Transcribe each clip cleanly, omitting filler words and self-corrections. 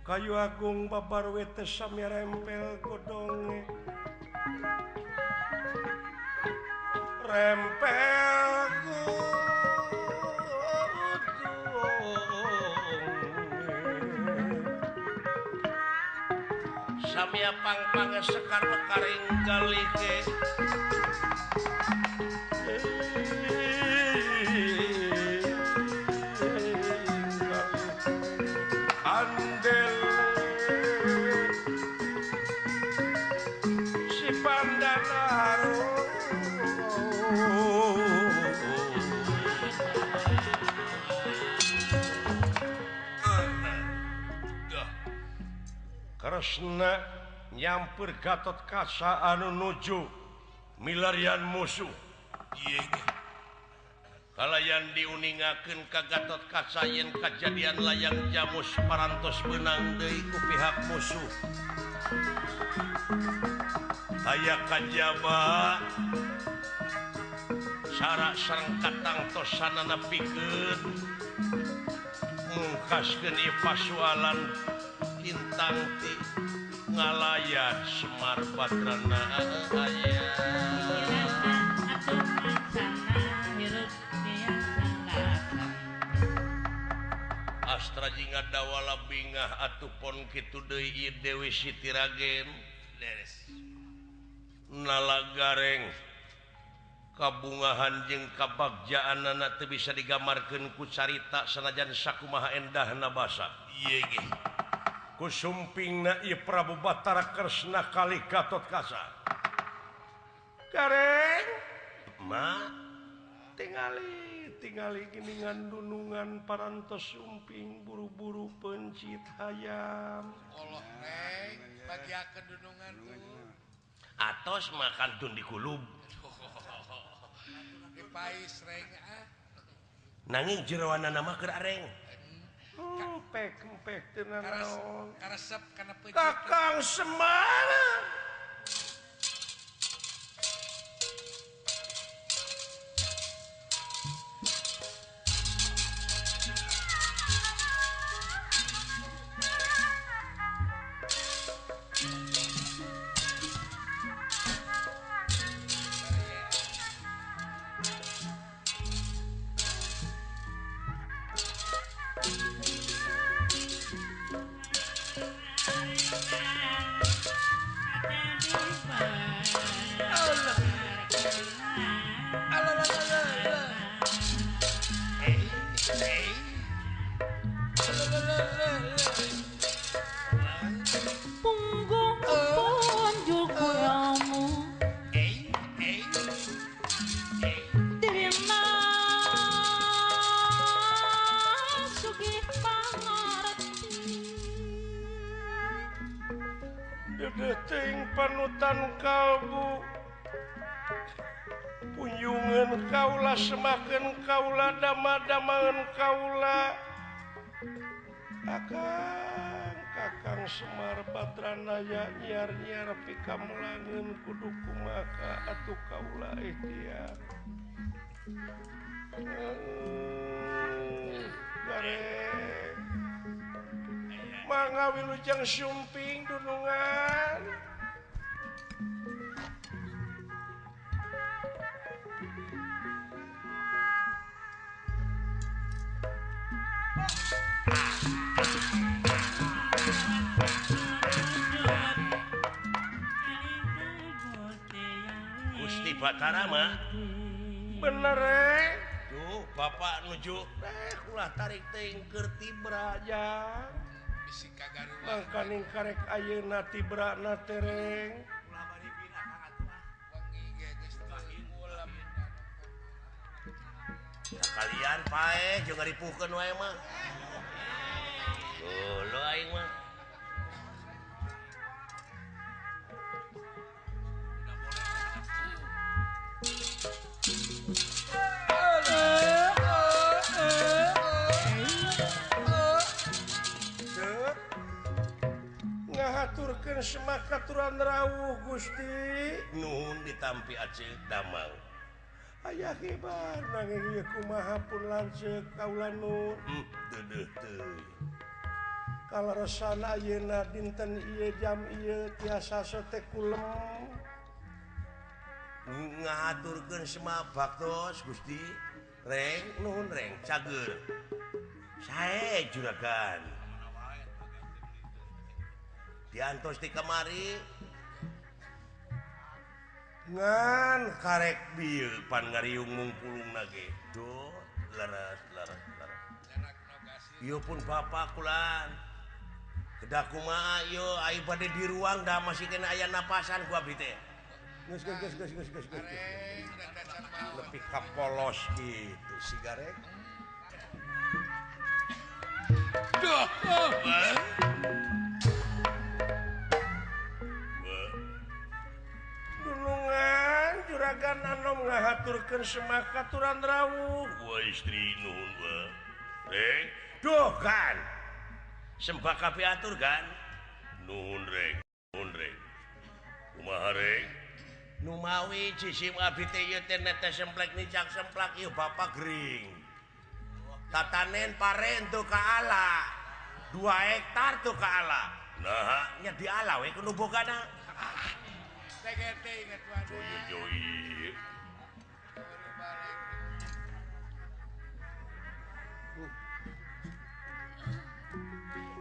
Kayu agung babar wete sami rempel godonge rempel godonge samia pang-pange sekar mekaring galike Kresna nyampur Gatot Kaca anu nuju milarian musuh. Kalayan diuningakeun ka Gatot Kaca yen kajadian layang jamus parantos meunang deui ku pihak musuh. Aya kajaba cara sareng katangtosanana pikeun mungkaskeun ieu pasualan Lintang ti ngalayan Semar Badrana aya. Astra jingga dawala bingah atuh pon kitu deui ieu Dewi Siti Ragen nalagareng kabungahan jeung kabagjaanana teu bisa digambarkeun ku carita sanajan sakumaha endahna basa. Ieu ge kusumpingna ieu Prabu Batara Kresna kali Gatot Kaca. Gareng ma tingali tingali geningan dunungan parantos sumping buru-buru pencit hayam. Allah reng bagiakeun dunungan tuh. Atos makan tun dikulub. Dipais reng ah. Nanging jeroanana mah keur areng. Empek empek teu nanaon. Karesep kana peuncit. Kakang Semar. Panutan kalbu punjungan kaula semakin kaula dama-damangan kaula akang kakang Semar Badranaya nyiar-nyiar pikamelangeun kudu kumaka atuh kaula ikhtiar gareng mangga wilujeng sumping dunungan. Gusti Batara mah bener tuh bapak nuju ulah tarik teuing keur tibra jang bisi kagaruah mangkaning karek ayeuna tibrana tereng ulah bari pindah ka atuh wengi ge geus ngulem kalian pae jeung ngaripuhkeun wae mah lo aing mah. Ngahaturkeun semakaturan rawuh Gusti. Nuhun ditampi aceuk damang. Aya hebar nanging ieu kumaha pun lanceuk kaula nun. Deudeuh teuing. Kaleresan ayeuna dinten ieu jam ieu tiasa sote kulem ngahaturkeun semua baktos Gusti Reng nuhun Reng cager sae juragan diantos di kamari ngan karek bieu pan ngariung mungpulungna ge duh leres leres leres ieu pun bapak kulan kedah kumaha ieu ai bade di ruang da masih kena aya napasan ku abdi teh geus geus geus geus geus geus lebih ka polos gitu si Gareng duh dulungan juragan anom ngahaturkeun semakaturan rawuh wa istri nuhun wa Reng duh kan sembah kabeh atur kan nuhun Reng nuhun Reng kumaha Reng numawi jisim abdi teh ieu teh netes semplek nicak semplak ieu bapak gering tatanen paren teu ka ala 2 hektar teu ka ala nah nya diala we kudu bogana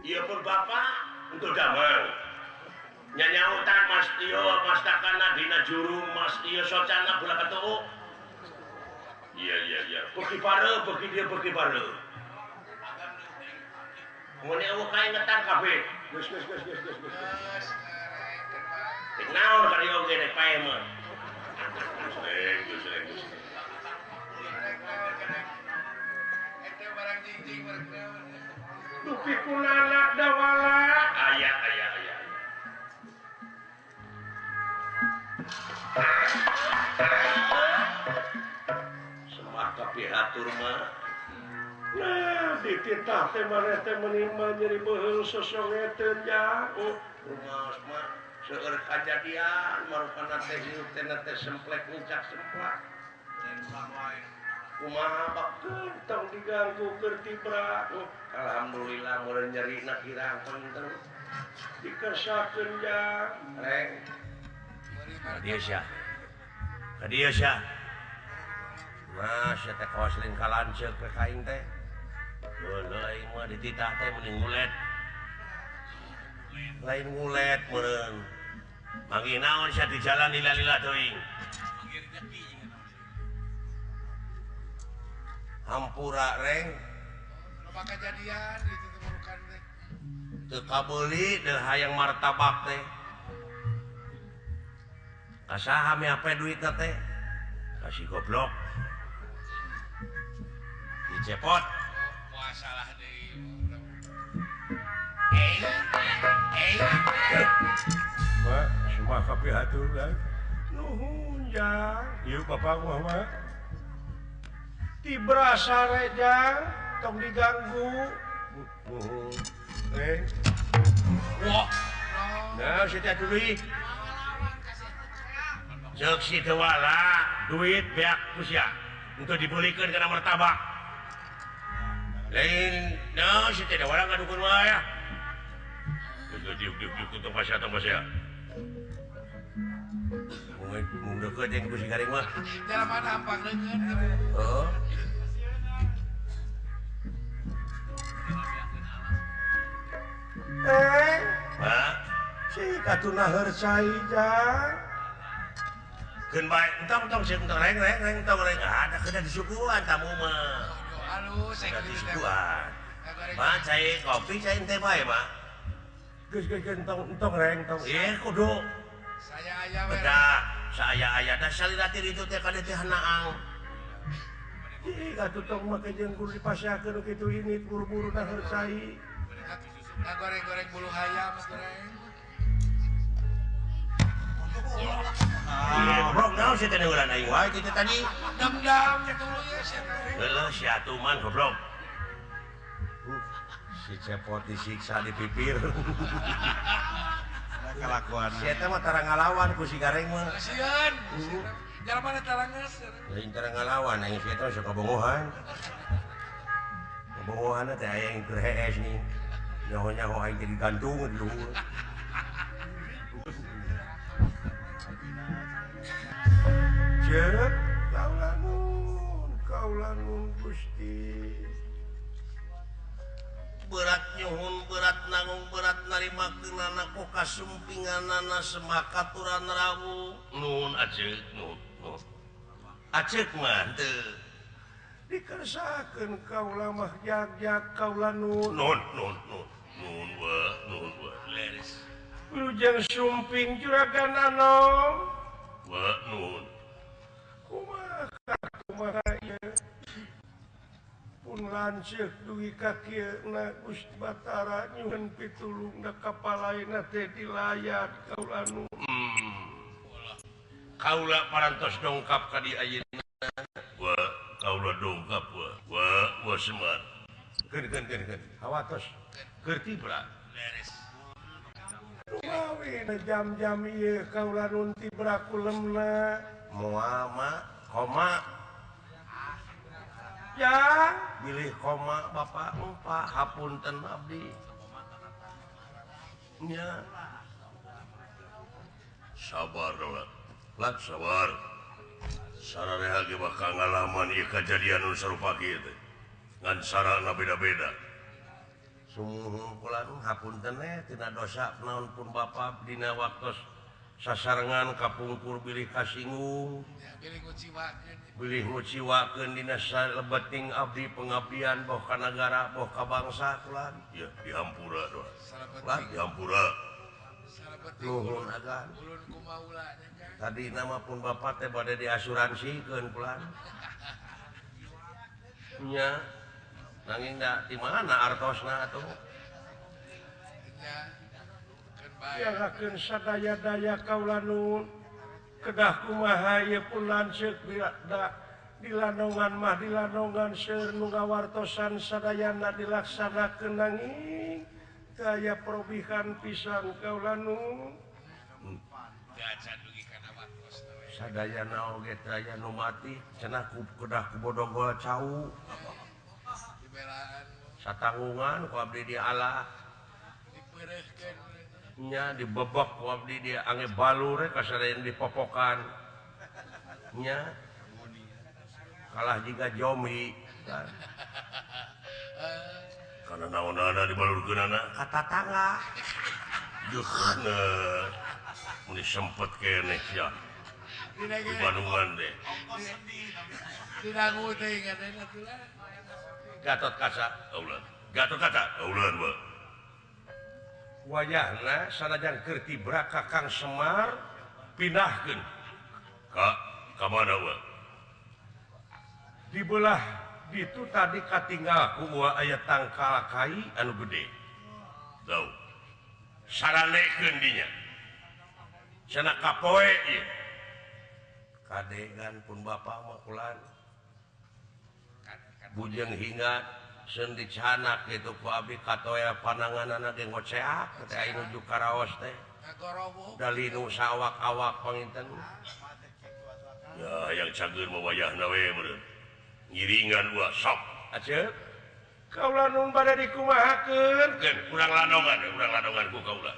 ieu pun bapak untuk damel nyanyautan Mas Tio Mas Takana dina juru Mas Tio socana bola ketuk iya iya iya beki bare beki dia beki bare ngene eueuh kae ngetan kabeh geus geus geus geus geus geus naon kali oge rek pae mah geus geus geus eta barang jingjing barang dupi kunanak dawala aya aya aya semah kapihatur mah nah dititah teh maneh teh meuni mah nyeri beuheung sosongeteun ja oh rumaos mah seueur kajadian marupana teh hirup teh teh semplek nincak semplak kumaha bakkeun tong diganggu keur tibra oh alhamdulillah meureun nyerina kirang penting dikersakeun ja Reng ka dieu sia ka dieu sia mah sia teh kawas lain ka lanceuk we ka aing teh heueuh aing mah dititah teh mending ngulet lain ngulet meureun manggih naon sia di jalan lila-lila teuing hampura Reng loba kajadian gitu teh bukan teh teu kabeuli deul hayang martabak teh kasaha mi ape duitna teh kasih goblok dicepot masalah deui Mak, semua kapihatur lah. Nuhun jang. Ieu bapak mah mah. Tibra sare jang, tong diganggu. Nuhun. Wah. Nah, si teh dulu. Ceuk si teu wala, duit beak ku sia. Untuk dibelikeun kana martabak. Lain, nah si teh wala ngadukun wae ya. Diuk diuk diuk tong pasea tong pasea. Mung deukeut jeung ku si Garing mah. Jalan hampang leungeun. Heeh. Pak, si katuna heursai jang. Keun bae entong tong sieun tong reng reng reng tong reng ada keuna disuguhan tamu mah. Halus saya disuguhan. Pak, cai kopi cai teh bae, Pak. Geus geus geus entong entong reng tong. Ieu kudu. Saya aya we. Bedah, saya aya da salira itu teh kade teh hanaang. Ih, atuh tong make jeung kudu dipaseakeun kitu ini buru-buru na heursai. Ngagoreng-goreng bulu hayam goreng. Goblok naon sia teh neuran aing wae kitu tadi. Dam-dam tuluy sia teh. Heueuh sia atuman goblok. Si cepot disiksa di pipir. Kelakuan. Si eta mah tara ngalawan ku si Gareng mah. Sieun. Jalan mana taranges? Lain tara ngalawan aing si eta sok kabongohan. Kabongohan teh aya yang keur hees nih. Nyaho-nyaho aing jadi gantung di luhur. Ceuk kaula nun Gusti. Berat nyuhun berat nanggung berat narimakeunana ku kasumpinganana semakaturan rawu. Nuhun aceuk nuhun. Aceuk mah teu. Dikersakeun kaula mah jag-jag kaula nun. Nuhun nuhun nuhun. Nuhun wa nuhun wa. Leres. Wilujeng sumping juragan anom. Wa nuhun. Kumaha kumaha ieu? Pun lanceuk dugi ka kieu na Gusti Batara nyuhun pitulungna kapalaina teh dilayat kaula nun. Kaula parantos dongkap ka di ayeuna. Wa kaula dongkap wa. Wa wa Semar. Keun keun keun keun. Hawatos keur tibra. Leres. Dumawi jam-jam ieu kaula nun tibra kulemna. Moal ma koma. Ya, bilih koma bapak empa hapunten abdi. Nya. Sabar lah. Lat sabar. Sarareha ge bakal ngalaman ieu kajadian nu sarupa kieu teh. Ngan sarana beda-beda. Sumuhun kula nu hapunten we tina dosa naon pun bapak dina waktos sasarengan kapungkur bilih kasinggung. Bilih nguciwakeun dina salebeting abdi pengabdian boh ka nagara boh ka bangsa kula. Ya dihampura doa. Lah dihampura. Nuhun agan. Tadi nama pun bapak teh bade diasuransikeun kula. Nya nanging da di mana artosna atuh? Yagakeun sadaya-daya kaula nun. Kedah kumaha ieu pun lanceuk dilanongan mah dilanongan seueur nu ngawartosan sadayana dilaksanakeun nanging daya perobihan pisan kaula nun. Sadayana oge teh aya nu mati cenah ku kedah ku bodogol cau. Satanggungan ku abdi di Allah. Nya dibebek ku abdi dia ange balur kasadayan dipopokan. Nya kalah jiga jomi kan. Karena naonana dibalurkeunana ka tatangga. Duhna mun sempet keneh sia. Di Bandungan deh. Didangu teh ingatna atuh. Gatot Kaca aulan. Gatot Kaca aulan we. Wayahna sanajan keur tibra ka Kang Semar pindahkeun ka ka mana we? Di belah ditu tadi katinggal ku wa aya tangkal kai anu gede. Tau. Saranekeun dinya. Cenah kapoe ieu. Kadegan pun bapak mah kulan. Bujeng hingat seun dicanak kitu ku abdi katoel pananganana ge ngoceak teh aya nuju karaos teh. Dalinu sawak-awak panginten. Ya yang cager mah wayahna we meureun. Ngiringan wa sok. Aceuk. Kaula nun bade dikumahakeun? Keun urang lanongan ku kaula.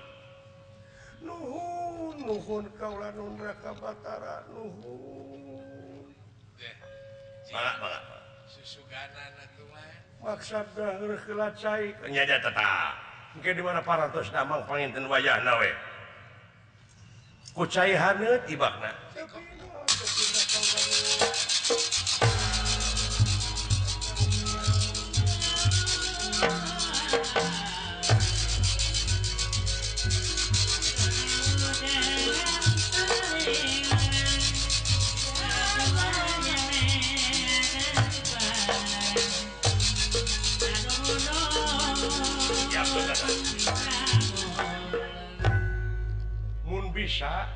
Nuhun nuhun kaula nun Raka Batara nuhun. Mangga mangga. Susuganan atuh mah. Maksad daheur heula cai nya nya tata. Engke di mana parantos damang panginten wayahna we. Ku cai haneut ibakna. Mun bisa